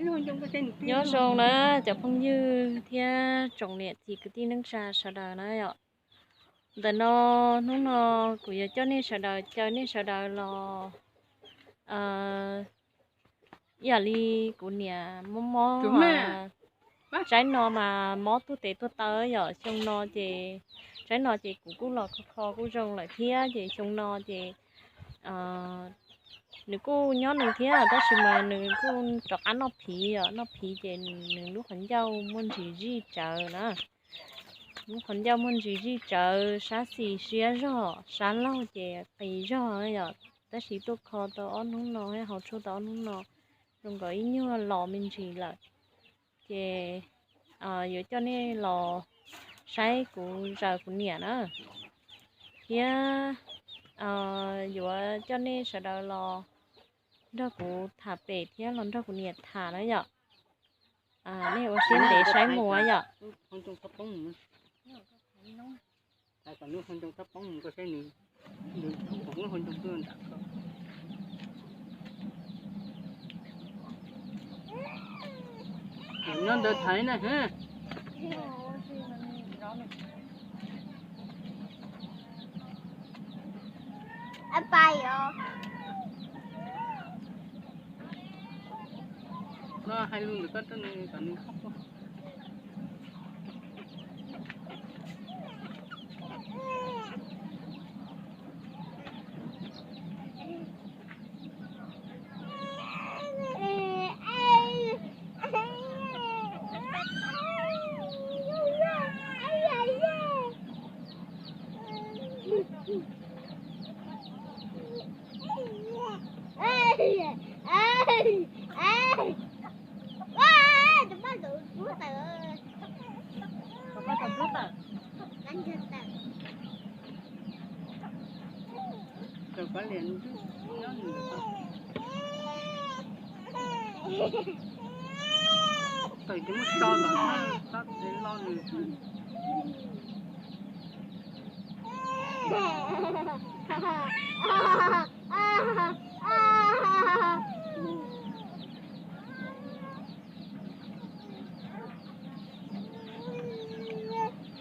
Nyob zoo na cov phooj ywg thiab tsoom niam txiv kwv tij neej tsa sawv daws na yom. Ntawm no, hnub no kuv yuav coj nej sawv daws, caw nej sawv daws los ib yam li kuv niam mob mob, tsaib no mas mob tuag tes tuag taw yom. Xyoo no ces, tsaib no ces kuv kuj los kho kho kuj zoo lawm thiab ces xyoo no ces nws kuj nyob nws thiab tab sis mas nws kuj rov qab noj phiv yom, noj phiv ces nws lub qhov ncauj muaj ntsis zij tsawv na. Lub qhov ncauj muaj ntsis zij tsawv, sab xis siab zog, sab laug ces qis zog yom. Tab sis tuaj kho tau ob hnub no thiab haus tshuaj tau ob hnub no, zoo nkaus ib nyuag los me ntsis lawm. Ces yuav coj nej los saib kuv zaws kuv niam na, thiab yuav coj nej sawv daws los nrog kuv tham pem thiab los nrog kuv niam tham na yom. Nej ua siab ntev saib mus yom. Nyob ntawd thaiv na. No hais lus ntawm koj rau nws kom nws khov kho. Tawm kab liam nyob nws tawm ces muab tso ntawm tab txhais loj nws.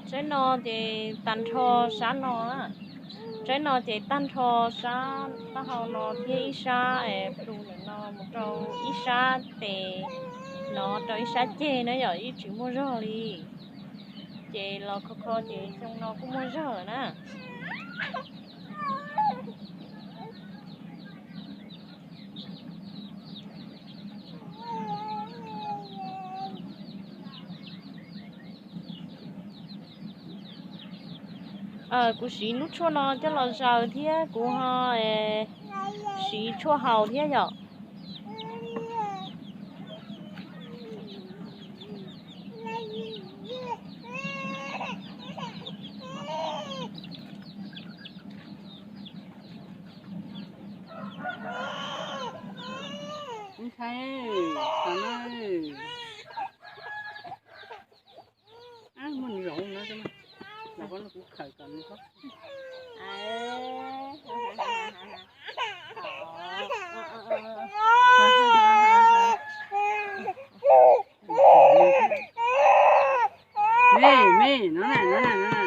Tsaib no ces tag nrho sab no, tsaib no ces tag nrho sab taub hau no thiab ib sab plhu ntawm no mus rau ib sab tes no rau ib sab ceg na yom, ib tsis muaj zog li. Ces los kho kho ces xyoo no kuj muaj zog lawm na. Kuv siv lub tshuaj no coj los zaws thiab kuv ho siv tshuaj haus thiab yom. Ntshai, muaj nws zaum no, los koj kuv khawm kom nws khob. Me, me, no na, no na, no na.